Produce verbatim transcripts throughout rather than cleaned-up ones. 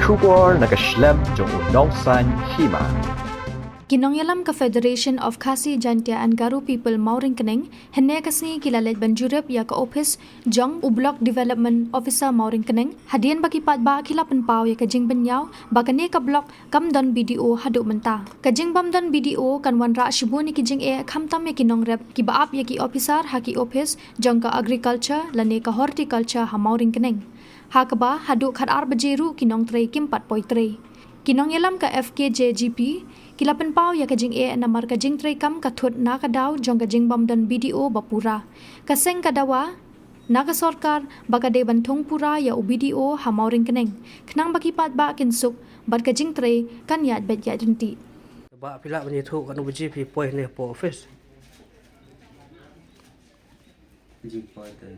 Khubor na ka shlem jong u nongsaiñ hima. Ki nongïalam ka Federation of Khasi Jaintia and Garo People Mawryngkneng, hynne ka sngi ki la leit ban jurip ïa ka ophis jong u Block Development Officer Mawryngkneng, hadien ba ki paidbah ki la pynpaw ïa ka jingpynïaw ba kane ka block kam don B D O haduh mynta. Ka jingbym don B D O kan wanrah shibun ïa ki jingeh khamtam ïa ki nongrep kiba ap ïa ki officer ha ki ophis jong ka Agriculture lane ka Horticulture ha Mawryngkneng. Ha kaba haduh khatar baje ruh ki nongtrei kim pat poi trei. Ki nongïalam ka F K J G P ki la pynpaw ïa ka jingeh namar ka jingtrei kam ka thut na ka daw jong ka jingbym don B D O ba pura. Ka seng ka dawa na ka sorkar ba ka dei ban thung pura ïa u B D O ha Mawryngkneng, khnang ba ki paidbah kin suk bad ka jingtrei kan ïaid beit ïaid ryntih. Ba phi lah ban ïathuh katno baje phi poi hangne hapoh office? Jingpoi te,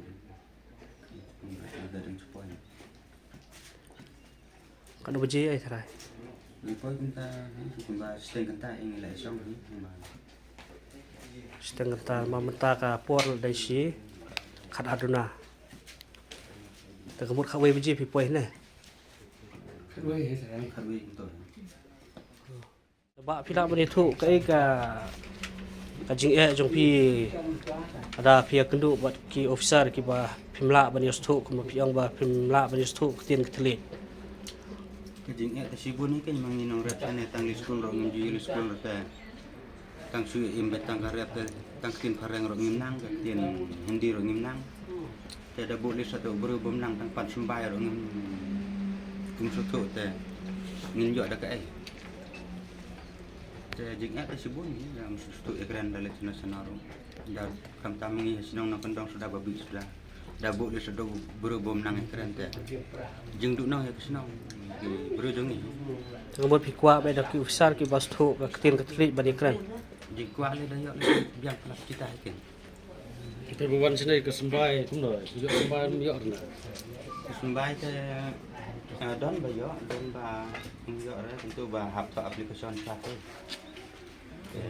katno baje ai tharai? Ngi poi kumta, kumba shiteng kynta ïa ngi la ïashong hi, kumba shiteng kynta, ma mynta ka por la dei shi khatar duna. Te ka mut khatwei baje phi poi hangne? Khatwei hi tharai. Khatwei kumto. Ba phi lah ban ïathuh kaei ka, ka jingeh jong phi, lada phi ïakynduh bad ki officer kiba phim lah ban ïasngewthuh, kumba phi ong ba phim lah ban ïasngewthuh ktien ka thylliej. Ka jingeh te shibun hi, kein ma ngi nongrep te ne, tang leit skul ruh ngim ju leit skul ruh te. Tang shu im beit tang ka rep te, tang ktien phareng ruh ngim nang, ka ktien Hindi ruh ngim nang. Te da buh list haduh briew bym nang, tang pan symbai ruh ngim, ngim sngewthuh te ngin ïoh da kaei. Te jingeh te shibun hi, ngim sngewthuh ïakren da leit shano shano ruh. Da khamtam ngi ha shnong nongkyndong suda ba bit suda. Da buh list haduh briew bym nang ïakren te jingduh noh ïa ka shnong, ki briew jong ngi. Te ka mut phi kwah beit da ki officer kiba sngewthuh ka ktien ka thylliej ban ïakren? Jingkwah lei da ïoh lei biang palat kita hi kein. Kita ba wan shane ka symbai kumno, ïoh symbai ym ïoh re na? Symbai te, ah, don ba ïoh, don ba ym ïoh re, kumto ba hap thoh application sha te. Te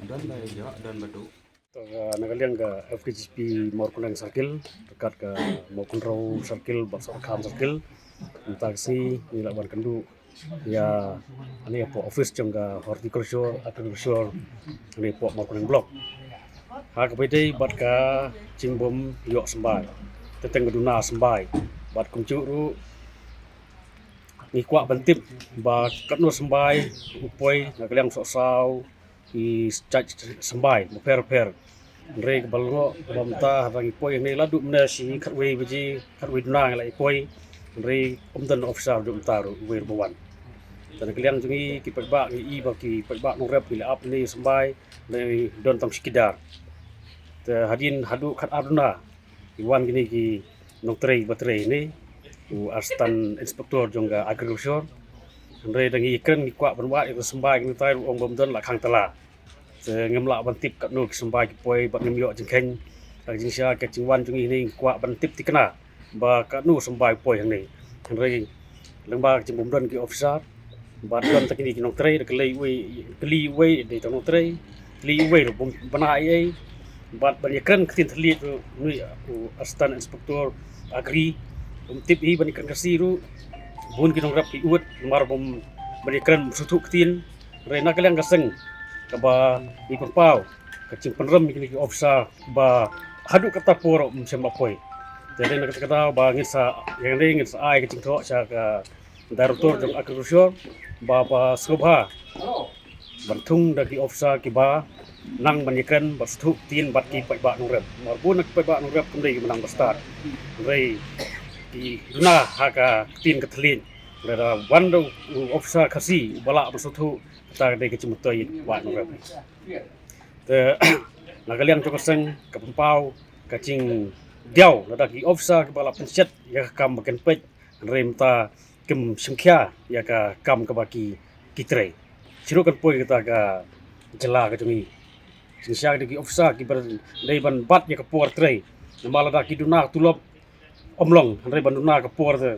don ba ïoh, don ba duh. To, ah, na ka liang ka F K J P Mawryngkneng Circle, ryngkat ka Mawkynrew Circle bad Sohryngkham Circle, mynta ka sngi ngi la wan kynduh ïa, ani, hapoh office jong ka Horticulture, Agriculture, ani, hapoh Mawryngkneng Block. Ha kaba ïadei bad ka jingbym ïoh symbai, teng teng ka duna symbai. Bad kumjuh ruh ngi kwah ban tip ba katno symbai u poi na ka liang sohsaw, ki jait symbai bapher bapher. Hynrei kaba lyngngoh ba mynta haba ngi poi hangne la duh mynne shi khatwei baje, khatwei duna ngi la ïa poi. Hynrei ym don officer duh mynta ruh uwei ruh ba wan. Te na ka liang jong ngi ki paidbah ngi i ba ki paidbah nongrep ngi la ap hangne symbai, hynrei don tang shi kidar. Te hadien haduh khatar duna ki wan kine ki nongtrei ba trei hangne, u Assistant Inspector jong ka Agriculture. Hynrei da ngi kren ngi kwah ban wad ïa ka symbai, kane tai ruh ong bym don, la khang tala. Te ngim lah ban tip katno ki symbai ki poi bad ngim ïoh jingkheiñ. Ka jingshisha ka jingwan jong ngi hangne ngi kwah ban tip thikna ba katno symbai poi hangne. Hynrei lyngba ka jingbym don ki officer bad don tang kine ki nongtrei, da kylli uwei, kylli uwei dei tang nongtrei, kylli uwei ruh bym bna ei ei. Bad ban ïakren ktien thylliej ruh, ngi, u Assistant Inspector Agri, um tip hi ban ïakren Khasi ruh. Bun ki nongrep ki ud namar bym, ban ïakren bym sngewthuh ktien. Hynrei na ka liang ka seng kaba ngi pynpaw ka jingpynrem ïa kine ki officer ba haduh kata por ruh ym shym la poi. Te dei na kata ka daw ba ngin sa, ïa kane ngin sa ai ka jingthoh sha ka Director jong Agriculture ba, ba sngewbha ban thung da ki officer kiba nang ban ïakren bad sngewthuh ktien bad ki paidbah nongrep. Namar bun na ki paidbah nongrep kam dei kiba nang ba stad. Hynrei ki duna ha ka ktien ka thylliej. Hynrei da wan da u officer Khasi uba lah ban sngewthuh, kata ka dei ka jingmyntoi ïa ki paidbah nongrep. Te na ka liang jong ka seng ka pynpaw ka jingdiaw lada ki officer kiba la pynshet ïa ka kam ba kin peit, hynrei mynta kim shimkhia ïa ka kam kaba ki, ki trei. Shuh ruh kan poi kata ka jylla ka jong ngi. Jingshisha ki officer kiba dei ban bat ïa ka por trei. Namar lada ki duna tulop ym long, hynrei ban duna ka por te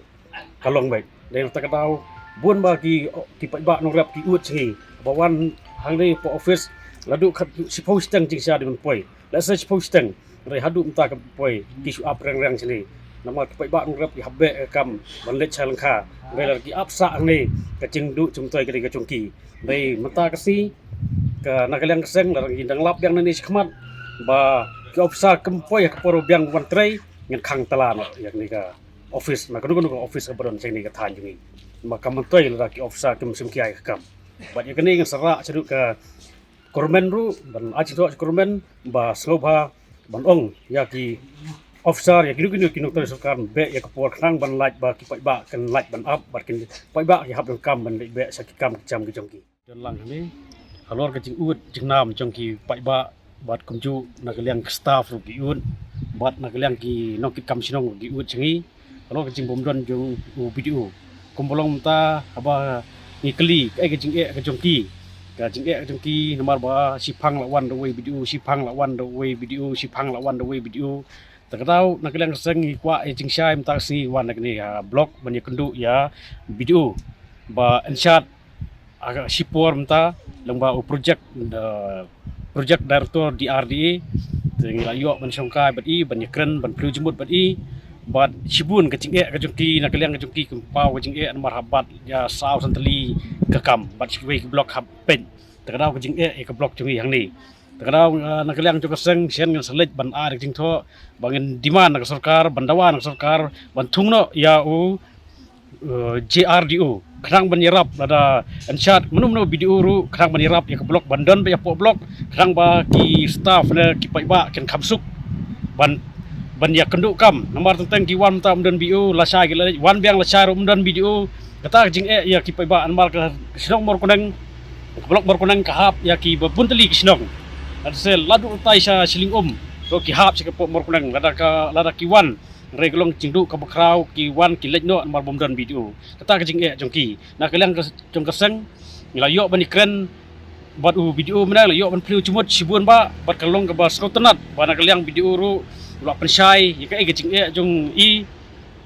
ka long beit. Dei na kata ka daw bun ba ki, ki paidbah nongrep ki ud sha ngi ba wan hangne hapoh office la duh khat shiphew shiteng jingshisha dei ban poi. Lehse shiphew shiteng, hynrei haduh mynta kam poi, ki shu ap reng reng shane. Namar ki paidbah nongrep ki hap beh ka kam ban leit sha lyngkha. Hynrei lada ki ap sah hangne, ka jingduh jingmyntoi ka dei ka jong ki. Hynrei mynta ka sngi, ka na ka liang ka seng, lada ngi dang lap biang nangne shakhmat ba ki officer kim poi ha ka por ba biang wan trei, ngin khang tala noh ïa kane ka office, na kano kano ka office kaba don sha kane ka thaiñ jong ngi. Namar kam myntoi lada ki officer kim shim khia ïa ka kam. Bad ïa kane ngin sa rah shaduh ka government ruh, ban ai jingthoh sha government ba sngewbha ban ong ïa ki officer, ïa kino kino ki nongtrei sorkar, beh ïa ka por khnang ban lait ba ki paidbah kin lait ban ap, bad ki paidbah ki hap donkam ban leit beh sha ki kam ki jam ki jong ki. Don lang hangne halor ka jingud jingnam jong ki paidbah, bad kumjuh na ka liang ki staff ruh ki ud, bad na ka liang ki nongkitkam shnong ruh ki ud sha ngi halor ka jingbymdon jong u B D O. Kumba long mynta haba ngi kylli kaei ka jingeh ka jong ki, ka jingeh ka jong ki namar ba shiphang la wan da uwei B D O, shiphang la wan da uwei B D O, shiphang la wan da uwei B D O. Te ka daw na ka liang ka seng ngi kwah ïa jingshai mynta ka sngi wan na kane ka block ban ïakynduh ïa B D O ba yn shad ha ka shipor mynta lyngba u project, eh, project director D R D A. Te ngi la ïoh ban shongkai bad i, ban ïakren, ban pynlong jingmut bad i. Bad shibun ka jingeh ka jong ki, na ka liang ka jong ki, kim paw ka jingeh namar hap bat ïa saw san tylli ka kam, bad kiwei ki block hap peit. Te ka daw ka jingeh ïa ka block jong ngi hangne. Te ka daw, eh, na ka liang jong ka seng shen ngin sa leit ban ai da ka jingthoh ba ngin demand na ka sorkar, ban dawa na ka sorkar ban thung noh ïa u, eh, J R D O, khnang ban ïarap lada yn shad mano mano B D O ruh, khnang ban ïarap ïa ka block, ban don beit hapoh block, khnang ba ki staff ne ki paidbah kin kham suk ban, ban ïakynduh kam. Namar teng teng ki wan mynta ym don B D O, lashai ki la leit, wan biang lashai ruh ym don B D O. Kata ka jingeh ïa ki paidbah namar ka shnong Mawryngkneng, ka block Mawryngkneng ka hap ïa kiba bun tylli ki shnong. Lada se la duh tai sha Shillingum ruh ki hap sha ka pok Mawryngkneng, lada ka, lada ki wan. Hynrei ka long jingduh kaba khraw, ki wan ki leit noh namar bym don B D O. Kata ka jingeh jong ki. Na ka liang ka, jong ka seng ngi la ïoh ban ïakren bad u B D O mynne, la ïoh ban pynlong jingmut shibun ba, bad ka long kaba sngewtynnat ba na ka liang B D O ruh u la pynshai ïa kaei ka jingeh jong i.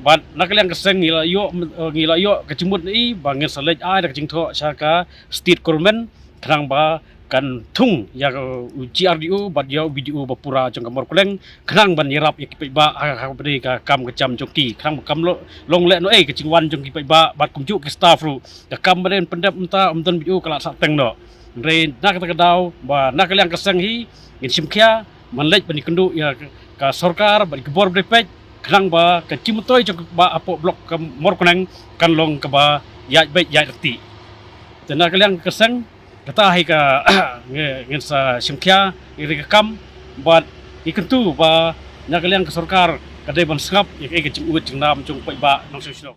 Bad na ka liang ka seng ngi la ïoh, eh, ngi la ïoh ka jingmut na i ba ngin sa leit ai da ka jingthoh sha ka state government khnang ba kan thung ïa ka, u G R D O bad ïa u B D O ba pura jong ka Mawryngkneng, khnang ban ïarap ïa ki paidbah ha, ha, ha kaba dei ka kam ka jam jong ki, khnang ba kam lo-, long lehnohei ka jingwan jong ki paidbah bad kumjuh ki staff ruh. Ka kam ba dei ban pyndep mynta ym don B D O ka la sah teng noh. Hynrei na kata ka daw ba na ka liang ka seng hi ngin shim khia ban leit ban ïakynduh ïa ka sorkar bad ki bor ba dei peit, khnang ba ka jingmyntoi jong ka ba hapoh block ka Mawryngkneng kan long kaba ïaid beit ïaid ryntih. Te na ka liang ka seng, kata hi ka ngi, ngin sa shim khia ïa ka kam bad ngi kyntu ba na ka liang ka sorkar ka dei ban sngap ïa ka, ïa ka jingud jingnam jong u paidbah nongshong shnong.